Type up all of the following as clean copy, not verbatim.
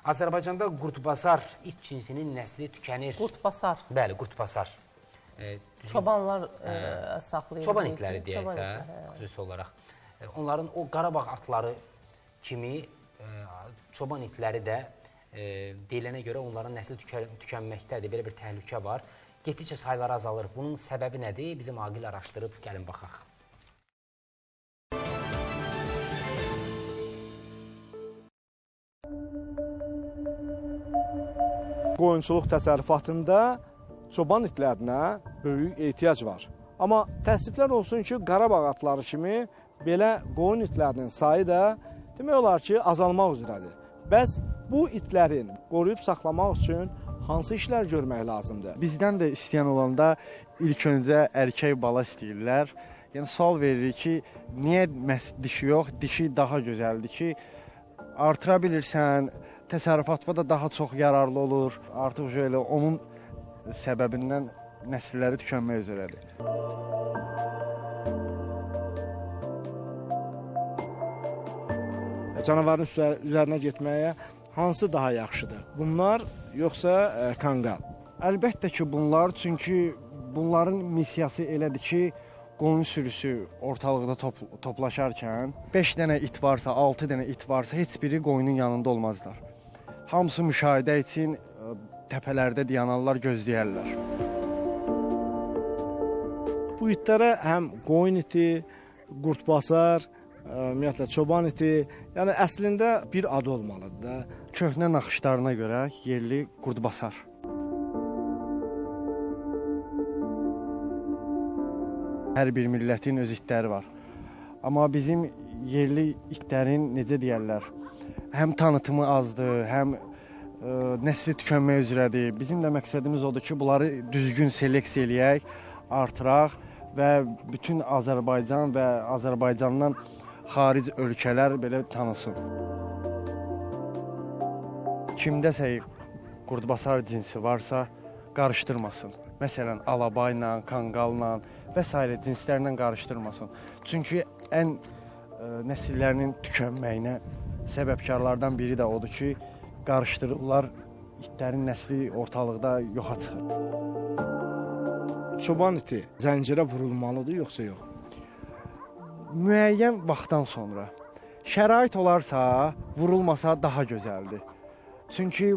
Azərbaycanda qurdbasar it cinsinin nəsli tükənir. Qurdbasar. Bəli, qurdbasar. Çobanlar saxlayır. Çoban itləri deyək də, xüsusi olaraq. Onların o Qarabağ atları kimi çoban itləri də deyilənə görə onların nəsli tükənməkdədir. Belə bir təhlükə var. Getdikcə sayları azalır. Bunun səbəbi nədir? Bizim Aqil araşdırıb, gəlin baxaq. Qoyunçuluq təsərrüfatında çoban itlərinə böyük ehtiyac var. Amma təəssüflər olsun ki, Qarabağ atları kimi belə qoyun itlərinin sayı da demək olar ki, azalmaq üzrədir. Bəs bu itlərin qoruyub saxlamaq üçün hansı işlər görmək lazımdır? Bizdən də istəyən olanda ilk öncə erkək bala istəyirlər. Yəni sual veririk ki, niyə məhz dişi yox, dişi daha gözəldir ki, artıra bilirsən, təsərrüfatda da daha çox yararlı olur. Artıq elə onun səbəbindən nəsilləri tükənmək üzrədir. Canavarın üzərinə getməyə hansı daha yaxşıdır? Bunlar yoxsa kangal? Əlbəttə ki, bunlar, çünki bunların missiyası elədir ki, qoyun sürüsü ortalıqda toplaşarkən 5 dənə it varsa, 6 dənə it varsa, heç biri qoyunun yanında olmazlar. Hamısı müşahidə üçün təpələrdə dayanarlar, gözləyərlər. Bu itlərə həm qoyun iti, qurdbasar, ümumiyyətlə çoban iti, yəni əslində bir adı olmalıdır da. Köhnə naxışlarına görə yerli qurdbasar. Hər bir millətin öz itləri var. Amma bizim yerli itlərin, necə deyərlər, həm tanıtımı azdır, həm nəsli tükənmək üzrədir. Bizim də məqsədimiz odur ki, bunları düzgün seleksiya eləyək, artıraq və bütün Azərbaycan və Azərbaycandan xaric ölkələr belə tanısın. Kimdəsə qurdbasar cinsi varsa, qarışdırmasın. Məsələn, alabayla, kanqalla və s. cinslərlə qarışdırmasın. Çünki ən nəsillərinin tükənməyinə səbəbkarlardan biri də odur ki, qarışdırırlar, itlərin nəsli ortalıqda yoxa çıxır. Çoban iti zəncirə vurulmalıdır, yoxsa yox? Müəyyən vaxtdan sonra. Şərait olarsa, vurulmasa daha gözəldir. Çünki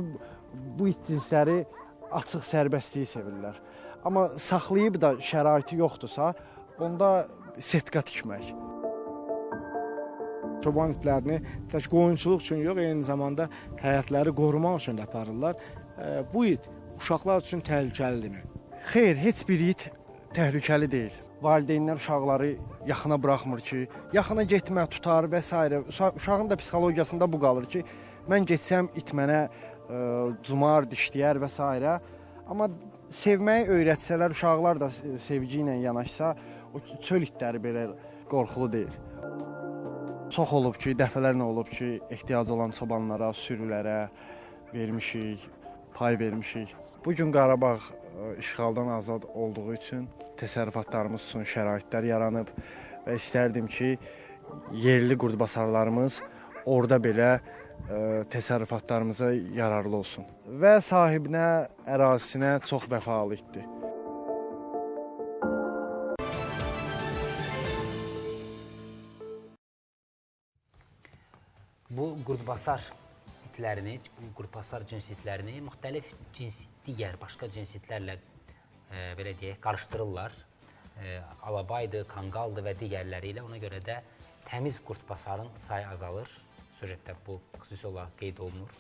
bu it cinsləri açıq sərbəstliyi sevirlər. Amma saxlayıb da şəraiti yoxdursa, onda setka tikmək. Çoban itlərini tək qoyunçuluq üçün yox, eyni zamanda həyətləri qorumaq üçün də aparırlar. Bu it uşaqlar üçün təhlükəlidirmi? Xeyr, heç bir it təhlükəli deyil. Valideynlər uşaqları yaxına buraxmır ki, yaxına getmə, tutar və s. Uşağın da psixologiyasında bu qalır ki, mən getsəm it mənə cumar, dişləyər və s. Amma sevməyi öyrətsələr, uşaqlar da sevgi ilə yanaşsa, o çöl itləri belə qorxulu deyil. Çox olub ki, dəfələrlə olub ki, ehtiyacı olan çobanlara, sürülərə vermişik, pay vermişik. Bugün Qarabağ işğaldan azad olduğu üçün təsərrüfatlarımız üçün şəraitlər yaranıb və istərdim ki, yerli qurdbasarlarımız orada belə təsərrüfatlarımıza yararlı olsun. Və sahibinə, ərazisinə çox vəfalı itdir. Bu qurdbasar itlərini, qurdbasar cins itlərini müxtəlif cins, digər başqa cins itlərlə belə deyək, qarışdırırlar. Alabaydır, kanqaldır və digərləri ilə. Ona görə də təmiz qurdbasarın sayı azalır. Süjetdə bu xüsusi olaraq qeyd olunur.